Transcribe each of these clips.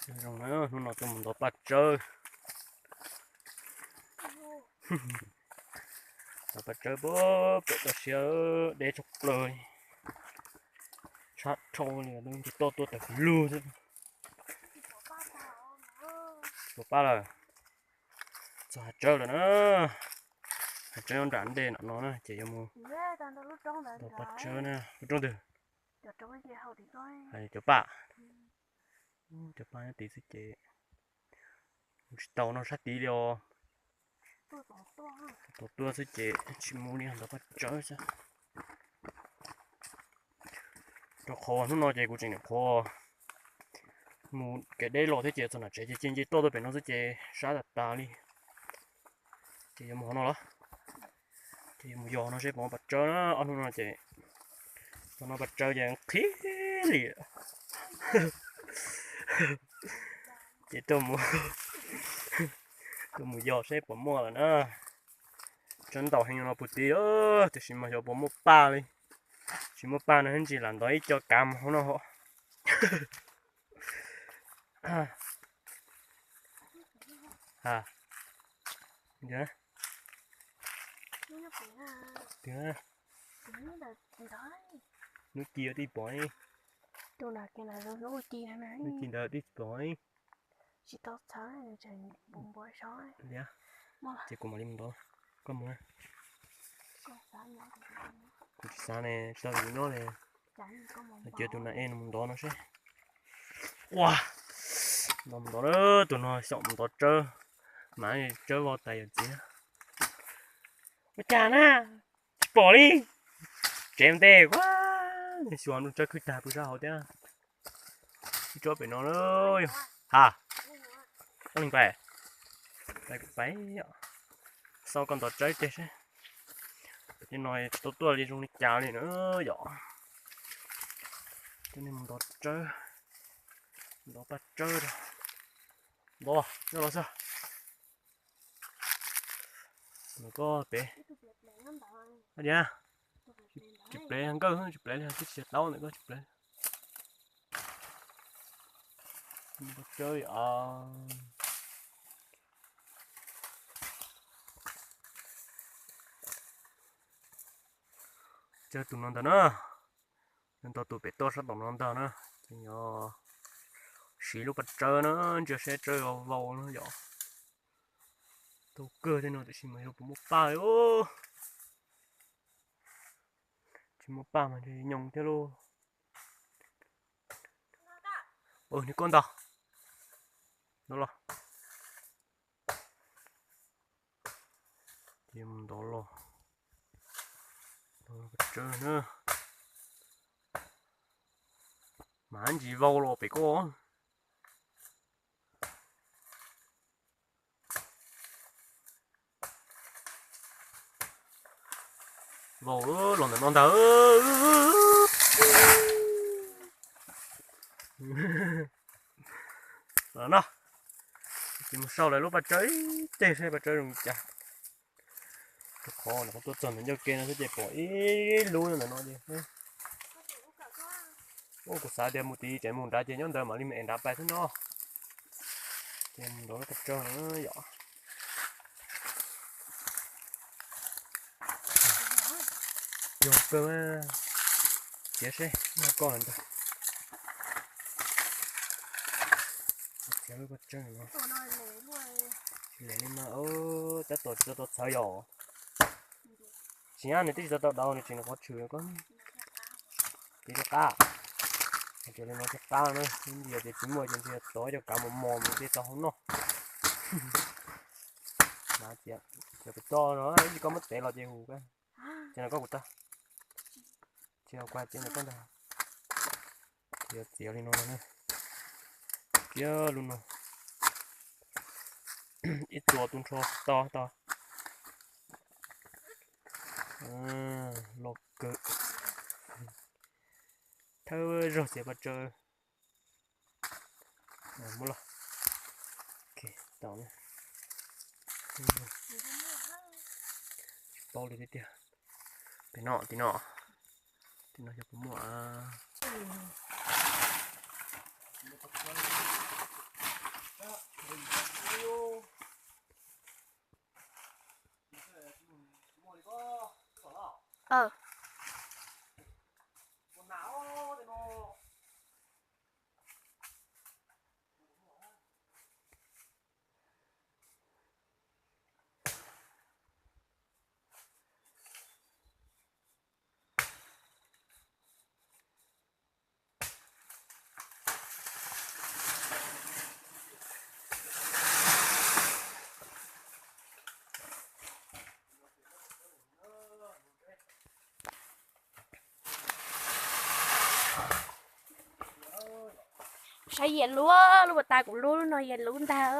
Zoo na, hnub no tuaj mus ntov paj tsawb. Ntov paj tsawb pem toj siab deb tshaj plaws li. Tshab dhau li, nce toj tuaj tawm lug xwb. Tsis pom paj lawm. Txog hav tsawb lawm na. Hav tsawb nyob nram ntej no no na, ces yuav mus ntov paj tsawb na. Lub roob twg? Hais cov paj. Cov paj nyob tid xwb ces mus tsis tau no sab tid li os. Tau tuaj xwb ces tsis mus li, ntov paj tsawb xwb. Rau qhov hnub no ces kuv tseem nyuam qhuav mus kev deb los thiab ces txog nram tsev ces cia nce toj tuaj pem no xwb ces sab tas tas li. Ces yuav mus hauv no los? Ces yuav mus yos no seb puas muaj paj tsawb na. Ob hnub no ces tau noj paj tsawb ces qhib li. Ces tuaj mus, tuaj mus yos seb puas muaj lawm na. Tsawb ntau heev no puag tid, tiam sis mas xyov puas muaj paj li. Tsis muaj paj no ntsis lam ntov ib co kav mus hauv no. Hnub ci twb pom, hnub ci ntawd twb pom. Ces kuv mam li mus ntov, koj mus. Kuv tsis xav ne, tsis tau tus nyob ne. Cia tus nas ej no mus ntov no seb. Ua, ntov mus ntov, tus no xyaum mus ntov tsawb, mas tsawb vau tas yawm txiv. Ua cas na, tsis pom li. Tsev ntej, ua, xyuas tsawb khwb tag pw sab hauv thiab. Ib tsob pem no, ha, pais, pais, xauj koj ntov tsawb tseg seb. Tej no tsis tau tuaj li zoo li cas li na yom. Coj nej mus ntov tsawb, ntov paj tsawb rau. Ntov, nyob los xwb. Ntov koj pem. Ua diav, tsis plev nkawj, tsis plev li, twb tsis taub ntawm koj tsis plev. Ntov tsawb, tsawb tus no ntag na. Ntov tus pem toj sab tom no ntag na. Ces yog siv lub paj tsawb na, ntsia seb tsawb vau na yom. Tau kawg tej no tiam sis mas yog puas muaj paj li. Tsis muaj paj mas ntshe nyoos thiab lauj. Nws koj ntag. Ntov los. Ces mus ntov los. Ntov los paj tsawb na. Mas ntsis vau los pem koj. Vau los ntawm no ntag. Los no, ces mus sau lawv lub paj tsawb ib teg seb paj tsawb zoo li cas. Rau qhov no tuaj txog ntawm ncauj ke no xwb ces pom ib lub ntawm no ces. Ua, kuv xav tias mus tid tseem mus nrad ces nyob ntawd mam li mus ev nrad pais xwb no. Ces mus nrad lub paj tsawb no yom. Yog kawg, txiav seb noj koj ntag. Txiav lub paj tsawb no. Tsis lem li mas tab tom tsis tau tau txhawv yom. Tsis nyab nws twb tsis tau tau daus nws tseem nws qhov tshwm ko. Ces rov qab, hais tias li no rov qab na, ib ntsis ces tsis muaj ces ntshe tov cov kav mos mos mus ces tau hauv noj. Mas tias cov pem toj no ib ntsis koj muab tev los ces hu, ces no koj kuv tag. Ces koj txiav li no na. Kiag lub no. Ib txuas tu nrho to to. Loj kawg. Thawb zog txiav paj tsawb. Muab los. Tau na. Tsis paub li tiag tiag. Pem no, tim no. Tim no xyov puas muaj. Saib yias luaj, lub pas tas kuv lub no yias luaj ntag.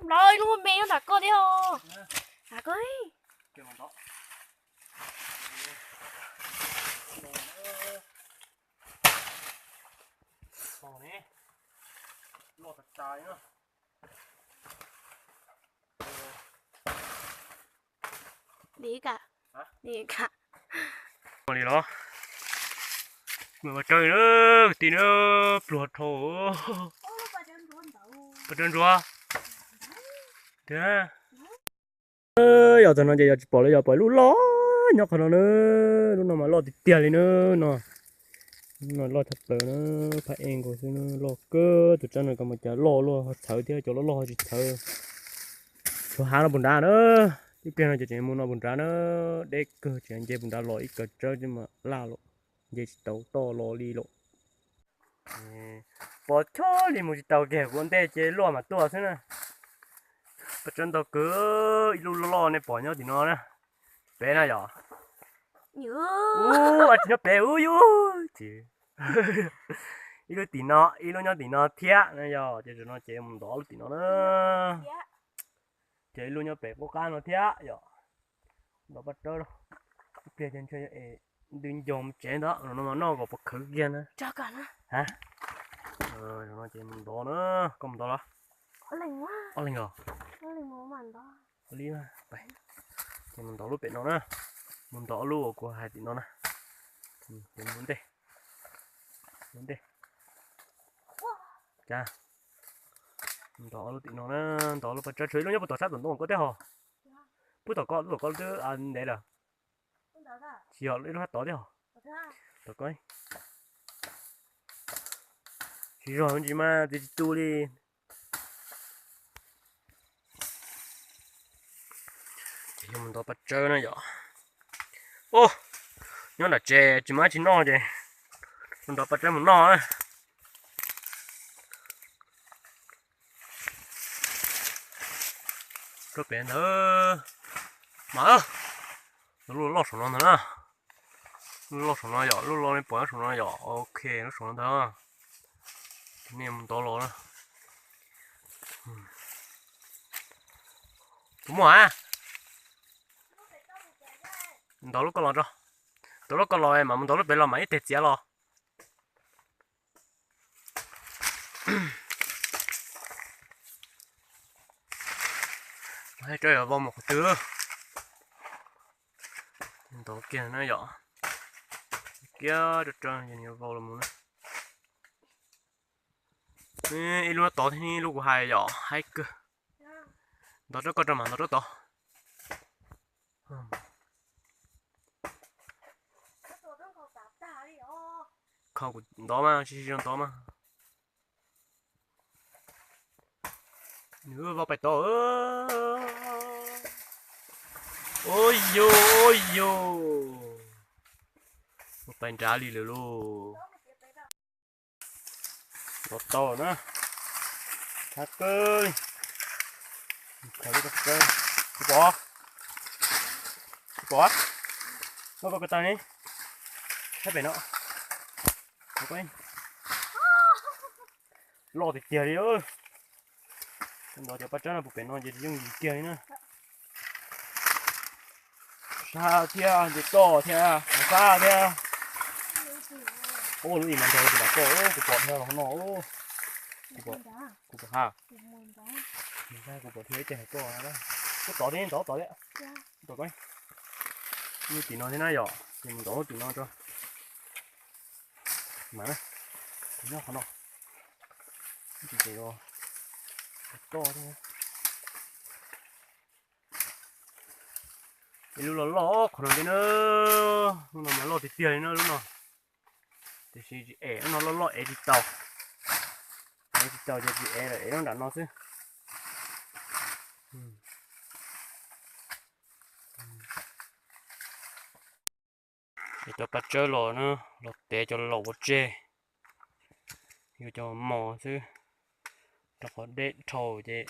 Nplov ib lub me nyob nram koj thiab os. Nram koj. Li ka, li ka. Li los, mus pov tsawb na, kwv tij na, pluag dhau. Pov tsawb ntsuav. Tiag. Yog txog no ces yog tsis pom li, yog pom lub loj nyob qhov no na, lub no mas loj tiag tiag li na no. Lub no loj tshaj plaws na, phab ej nkaus xwb na, loj kawg, tus tsab no koj mus cas loj luaj, txhawv thiab, cov loj loj tsis txhawv. Tshuav hav no puag nrad na, ib pliag no ces tseem mus no puag nrad na, deb kawg tseem nce puag nrad los ib kawm tsawb mas laj lawm, nce tsis tau toj los li lawm. Pos choj li mus tsis tau kiag, kuv ua ntej ces luaj mas tuaj xwb na. Paj tsawb ntau kawg, ib lub loj loj nej pom nyob tim no na. Pem na yom. Ub, tsis nyob pem ub yus. Ib lub tim no, ib lub nyob tim no thiab na yom, ces zaum no ces mus ntov lub tim no na. Ces ib lub nyob pem qub qab no thiab yom. Ntov paj tsawb, ib pliag ces ntshe yuav es ntws ncoog mus tsev ntag, no mas noj kom puas khawv kiag na. Zaum no ces mus ntov na, koj mus ntov los? Ob leeg os. Li, ces mus ntov lub pem no na, mus ntov lub uas kuv hais tim no na. Ces mus ntej, mus ntej. Cas ntov lub tim no na, ntov lub paj tsawb, tshuav ib lub nyob puag tom sab tom ntoo koj thiab hos. Puag tom koj, lub tom koj twb ntev lawm. Tsis yog, ib lub sab tod thiab hos. Tom koj. Tsis zog ntsis mas txiav tsis tu li. Ces yog mus ntov paj tsawb na yom. Ub, nyob nram tsev tsis muaj dab tsi noj ces mus ntov paj tsawb mus noj na. Rau pem ntawd mas, lub loj saum no ntag na. Lub loj saum no yom, lub loj nej pom saum no yom, ok, lub saum no ntag. Nej mus ntov los na. Tus muaj a, ntov lub koj los tso. Ntov lub koj los mas mus ntov lub pem los mas ib teg txiav los. Ua hais tsawb yuav vau mus qhov twg. Ntov kiag na yom. Kiag rau rau ces nws yuav vau los mus na. Ib lub tod thiab, ib lub kuv hais yom, haib kawg. Ntov tsob koj rau mam ntov tsob tod. Kho kuv ntov mas, tsis tsis ntov mas. Nws vau pais tod. Ua yus, ua yus, ua pais nrad li lawm lauj. Los tau na. Thab kawg li. Khaws lub koj txawb. Kuv pom. Kuv pom. Koj koj ko taw ni. Thab pem no. Loj tiag tiag li. Ntov cov paj tsawb no puag pem no ces tsis yooj yim kiag li na. Sab thiab, nce toj thiab, sab thiab. Ua lub ib mas ntog tus lam koj, kuv pom dhia los no. Kuv pom ha. Kuv pom dhia ib teg hais koj. Kuv tod thiab, ntov tod thiab. Tom ko, lub tim no thiab na yom, ces mus ntov lub tim no tso. Mas na, nyob qhov no. Tsis ces toj thiab. Ib lub loj loj qhov no thiab na. Lub no mas loj tiag tiag li na lub no. Tiam sis tsis ev, lub no loj loj ev tsis tau. Ev tsis tau ces tsis ev lawm, ev lub nram no xwb. Es cov paj tsawb los na, los tev cov laus ua tseg, yuav cov mos xwb, rau qhov deb dhau ces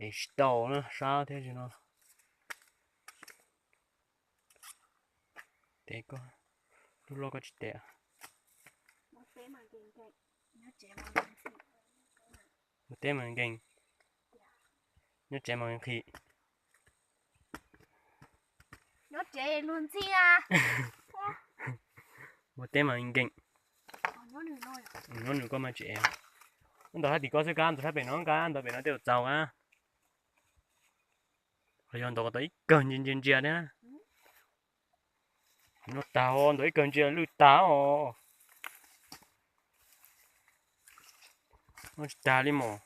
ev tsis tau na, sab thiab no. Tev koj, lub loj koj tsis tev. Mus teb mas nkees, nyob tsev mas nqhis. Nyob tsev luag ntxhi a. Mus teb mas nkees. Nyob nws koj mas tsev. Ntawm sab tim koj xwb kab, ntawm sab pem no kab, ntawm pem no tej zaum txaus kab. Qhov yog ntawm ko tau ib kawg ntsia ntsia ntsia thiab. Noj tag os, ntawm ib kawg ntsia lwj tag os. Noj tsis tag li mos.